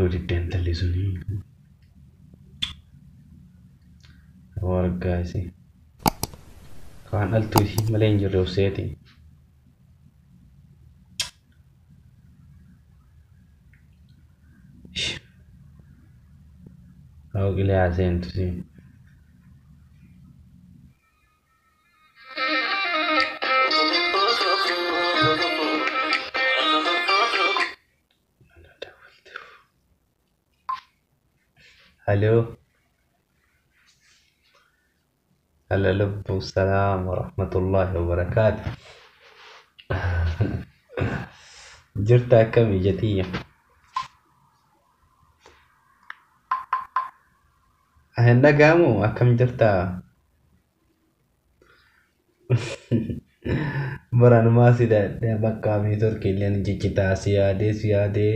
Dawwaluu diddeen intalli suni. Wargaa isii. Kaan dhaltuu isii malee hin jirre obseeti. Haa qilee haa seentu siin. Hello. هلا لب السلام ورحمة الله وبركاته. Jirta akkam ijatiyya? Hin dhaga'amu akkam jirta? Baranumaa si bakka neetworkii illee ni ciccitaa si yaadee si yaadee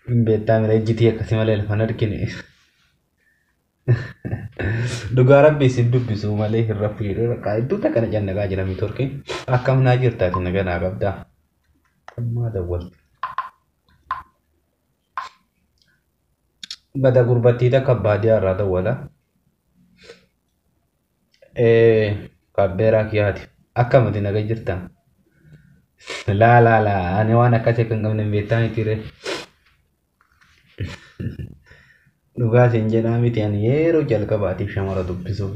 hin beektaa mira ejjitii akkasii malee lafa hin argine. Dhugaa rabbi isin dubbisu malee hin rafu jedhee bakka hedduu takka na cannaqaa jira neetworkiin. Akkam naa jirta ati nagaa naa qabdaa? Ammaa dawwalti. Bada gurbattii takka baadiyyaa irraa dawwala. Kabbeeraa kiyyaati. Akkam ati nagaa jirta? Laa laa laa ani waan akkasii akka hin qabne hin beektaa miti ree. Dhugaa isin jedhaa miti ani yeroo jalqabaatiif shamara dubbisuuf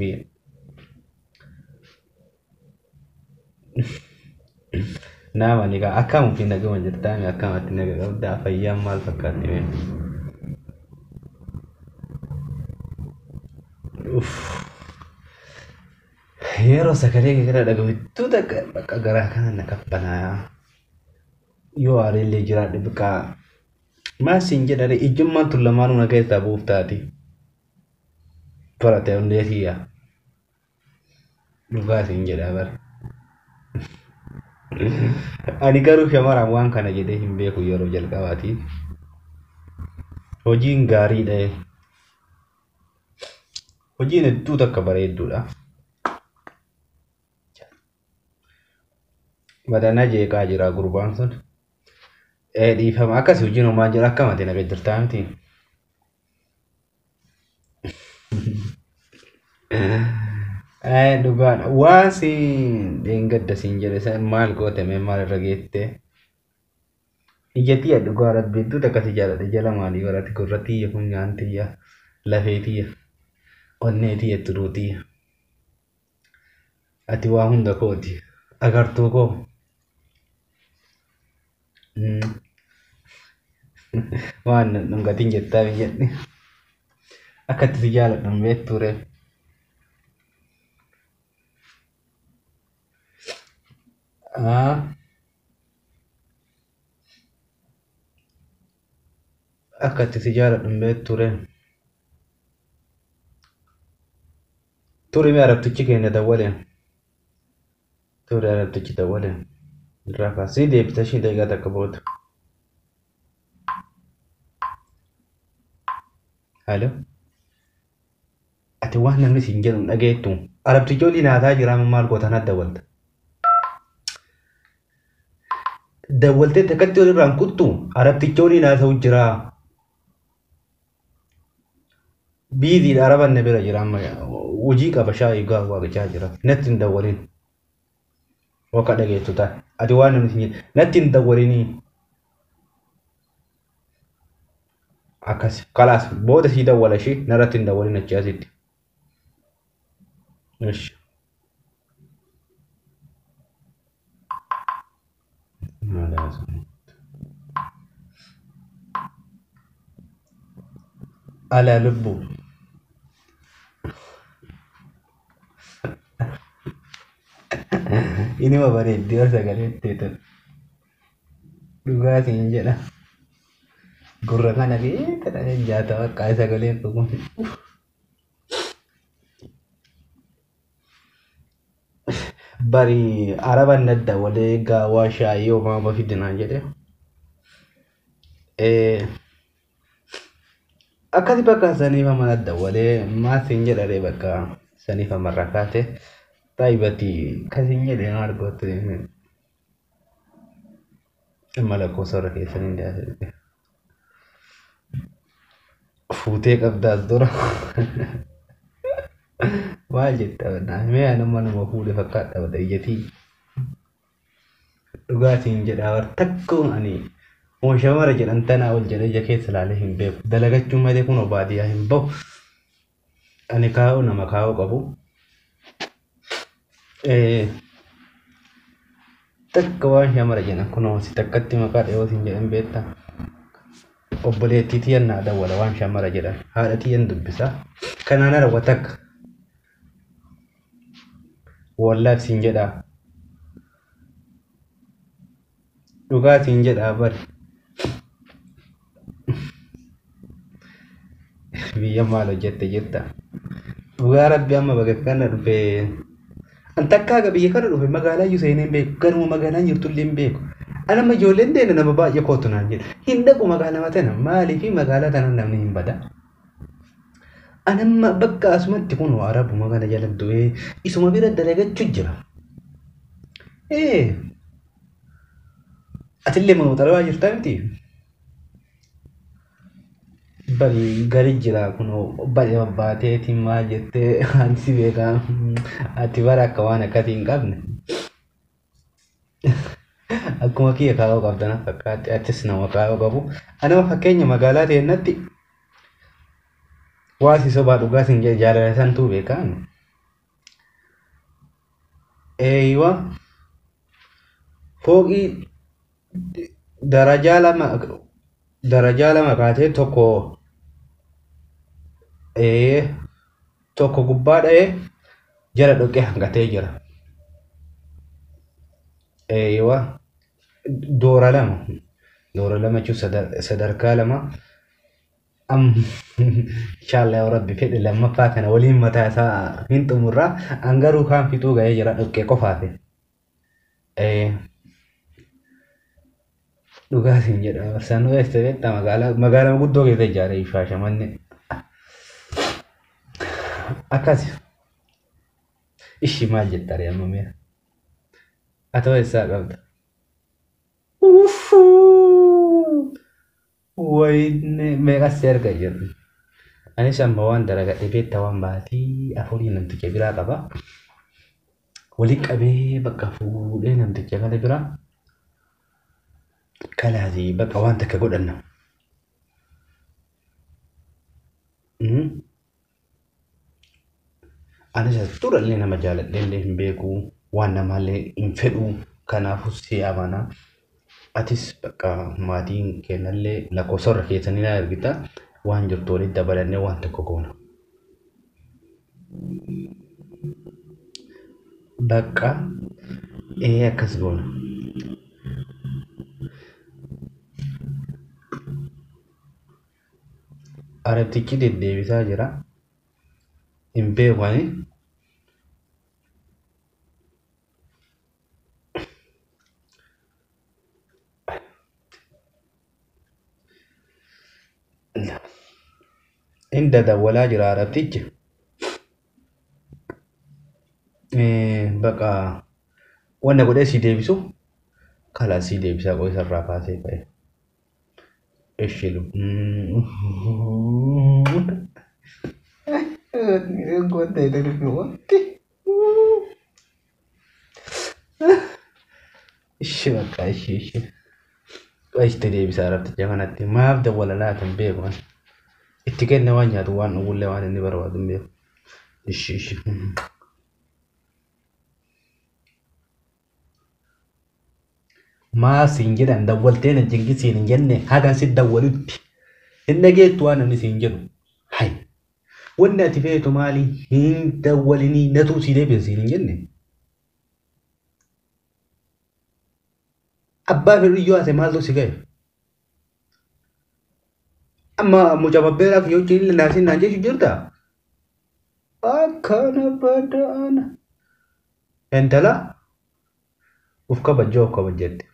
nama ni kaa akkam ofii nagama jirtaa mi akkam ati naga qabdaa fayyaan maal fakkaatti mee? Uff. Yeroo sagalee kee kana dhagahu hedduu takka bakka garaa kana na qabbanaayaa. Yoo aarellee jiraadhe bakka maal siin jedhare ijjummaan tun lamaanuu na keessaa bu'uuf taati. Barate hundee kiyya. Dhugaa siin jedha bara. Ani garuu shamaraan waan kana jedhee hin beeku yeroo jalqabaati. Hojiin gaariidha. Hojiin hedduu takka bareedduudha. Badanaa jeeqaa jira gurbaan sun. Dhiifama akkasii hojiin homaa jira akkam ati naga jirtaa miti. Dhugaadha. Waan siin dheengadda siin jedhe san maal goote mee maal irra geette? Ija tiyya dhugaa rabbi hedduu takka si jaaladha jala maalii barate gurra tiyya funyaan tiyya lafee tiyya onnee tiyya turuu tiyya. Ati waa hunda kooti agartuu koo. Waan nan dhungatin jettaa hin jedhe. Akka itti si jaaladhu hin beektuu ree. Akka itti si jaaladhu hin beektuu ree. Turi mee arabtichi keenya dawwalee. Turi arabtichi dawwalee. Irraa kaasii deebita ishee daqiiqaa takka booda. Halo. Ati waan namni siin jedhu hin dhageettu. Arabtichi olii naataa jira amma maal goota natti dawwalta. Dawwaltee takkatti olirraan kuttu arabtichi olii naasa'u jira. Biiziidha araban na bira jira amma hojii qaba shaayii gaaf waaqichaa jira. Natti hin dawwalin. Wakka dhageettu ta'a. Ati waan namni siin jedhu natti hin dawwalinii. Akkas kalaas booda sii dawwala ishee narratti hin dawwalin achi asitti. Ishi. Ala lubbuu. Inuma bareeddi yoo sagalee teetan. Dhugaa siin jedha. Gurra kana keessa jaata bakka sagaleen kun. Bari araban nadda walee gaawaa shaayii homaa fidinaan jedhe. Akkasi bakka saniif amma nadda walee maasiin jedharee bakka saniif amma rakkaate taayibati kasiin jedhe maal goote dhimma lakkoofsa warra keessanii dhiyaate. Fuutee qabdaas dura. Maal jetta bannaa? Mee anuma nama fuudhe fakkaadha bada ijjatii. Dhugaatiin jedhaa bar takkuun ani shamara jedhan tanaa ol jedhee ija keessa ilaalee hin beeku. Dalagachuu malee kun baadiyyaa hin bahu. Ani kaa'u nama kaa'u qabu. Takka waan shamara jedhan kunoo si takkatti maqaa dhiyoo siin jedhan beektaa. Obboleettii tiyyan naa dawwala waan shamara jedhan. Haadha tiyyan dubbisa. Kanaan ala takka. Wallaaf siin jedhaa. Dhugaatiin jedhaa bari. Biyya maal hojjette jetta. Dhugaa rabbi amma bakka kana dhufe. An takkaa aga biyya kana dhufe magaalaa iyyuu seenee hin beeku. Garuma magaalaan jirtu illee hin beeku. An amma ijoolleen deena nama baay'ee kootu naan jedha. Hin dhaqu magaalaa tana maaliif magaalaa tana namni hin bada. An amma bakka asumatti kun arabuma kana jala du'ee isuma bira dalagachuu jira. Ee atillee manuma xalawaa jirtaa miti? Bari gari jira kun baay'ee babbaateetiin maal jettee ani si beekaa ati bara akka waan akkasii hin qabne. Akkuma kiyya kaa'uu qabda na fakkaatti atis nama kaa'uu qabu. Anama fakkeenya magaalaa teennatti waa si sobaa dhugaa sin jedhe jaalala santuu beekaa. Eeywa fooqii darajaa lama darajaa lama kaatee tokko tokko gubbaa dha'ee jala dhoqqee hanqatee jira. Eeywa doora lama doora lama jechuun sadarkaa lama inshallah yoo rabbi fedhe lammaffaa kana waliin mataa isaa hin xumurraa an garuu kaan fixuu ga'ee jira dhoqqee qofaafi. Dhugaatiin jedha barsaanuu eessa beektaa magaalaa magaalaa guddoo keessa ijaaree Shaashamanne. Akkas ishii maal jetta ree amma mee? Atoo eessaa qabda? Uffuu! Wayne meeqas si arga jedhu. Anis amma waan dalagadhe beektaa waan baatii afurii namticha biraa qaba. Waliin qabee bakka fuudhee namticha kana biraa kalaasii bakka waan takka godhanna. Anis as durallee nama jaaladhee illee hin beeku waan namaallee hin fedhu kanaafuu si amana. Atis bakka maatiin kennallee lakkoofsa warra keessanii na ergita waan jirtu walitti dabalannee waan tokko goona. Bakka ee akkas goona. Arabtichi deddeebisaa jira. Hin beeku ani. Hin dadawwalaa jira arabtichi. Bakka wanna godhee si deebisu kalaa si deebisaa qo'isa irraa kaasee ka'e. Ishi Ishi bakka ishi ishi. Itti deebisaa arabticha kanatti maaf dawwala laata hin beeku ani. Itti kenne waan nyaatu waan dhugullee waan inni barbaadu hin beeku. Ishi ishi. Maa siin jedhan dawwaltee na jingisiin hin jenne hagan si dawwalutti. Hin dhageettu waan namni siin jedhu. Hai. Wanni ati feetu maali? Hin dawwalinii natuu si deebisa siin hin jenne. Abbaa fedhu iyyuu haase maaltu si ga'e? Amma mucaa babbeeraa fi hojii illee naasiin naan jechu jirta? Akkana bada'ana. Intala uf kabajjoo of kabajjette.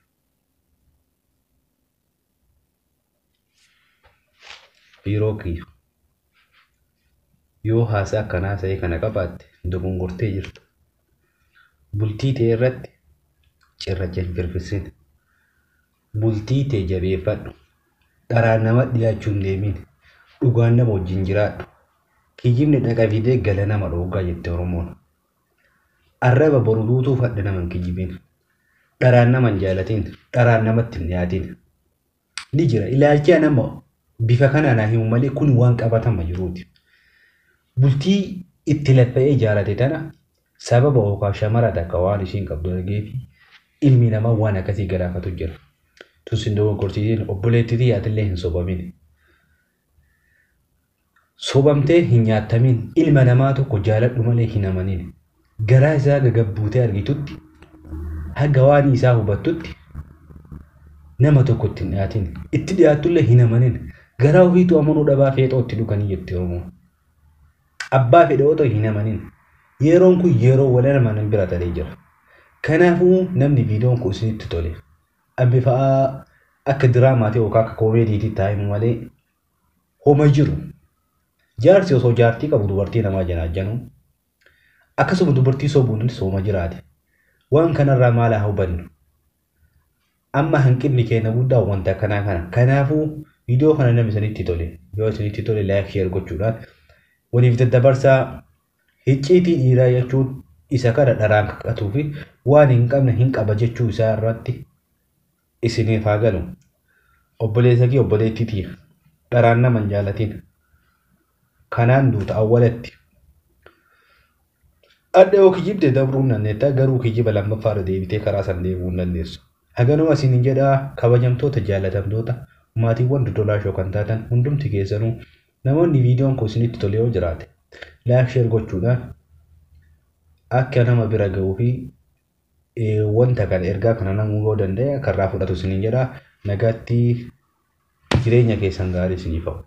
Biiroo kiyya. Yoo haasaa akkanaa ta'e kana qabaatte dogongortee jirta. Bultii ta'e irratti cirracha hin firfirsin. Bultii ta'e jabeeffadhu. Dharaan nama dhiyaachuu hin deemin. Dhugaan nama wajjin jiraadhu. Kijibni dhaqa fidee gala nama dhooggaa jette Oromoon. Arraba boru duutuuf hadha nama hin kijibin. Dharaan nama hin jaalatin. Dharaan namatti hin dhiyaatin. Ni jira. Ilaalchi nama bifa kanaan haa himu malee kun waan qabatama jiruuti. Bultii itti laffa'ee ijaarate tana sababa yookaan shamara takka waan ishiin qabdu argeefi ilmi namaa waan akkasii galaafatu jira. Tun sin dogoggorsiisin obboleettitii atillee hin sobamin. Sobamtee hin nyaattamin ilma namaa tokko jaaladhu malee hin amanin. Garaa isaa gagabbuutee argitutti haga waan isaa hubattutti nama tokko itti hin dhiyaatin. Itti dhiyaattullee hin amanin. Garaa ofiitu amanuu dhabaa feexoo itti dhuganii jetti Oromoon. Abbaa fedhe otoo hin amanin. Yeroon kun yeroo wal amanan bira taree jira. Kanaafuu namni viidiyoon kun isinitti tole. Bifa akka diraamaati yookaan akka koomeediitti taa'e malee homa jiru. Jaarsi osoo jaartii qabu dubartii namaa janaajjanu. Akkasuma dubartii sobuunis homa jiraate. Waan kanarraa maal haa hubannu? Amma hanqinni keenya guddaa wanta akkanaa kana. Kanaafuu viidiyoo kana namni isinitti tole yoo isinitti tole like share gochuudhaan waliif daddabarsaa. Icciitii dhiiraa jechuun isa kana dharaan kakkatuu fi waan hin qabne hin qaba jechuu isaa irratti isiniif haa galu. Obboleessa kee obboleettiitiif dharaan nama hin jaalatin. Kanaan duuta awwalatti. Adda yoo kijibde dabruu hin dandeetta garuu kijiba lammaffaarra deebitee karaa san deebi'uu hin dandeessu. Haganuma isiniin jedhaa kabajamtoota jaalatamtoota maatiiwwan dodolaa shoo kan taatan hundumti keessanuu namoonni viidiyoon kun isinitti tole yoo jiraate like share gochuudhaan akka nama bira ga'uu fi wanta kana ergaa kana namuu yoo danda'e akka irraa fudhatu isiniin jedhaa nagaatti jireenya keessan gaarii isiniif haa.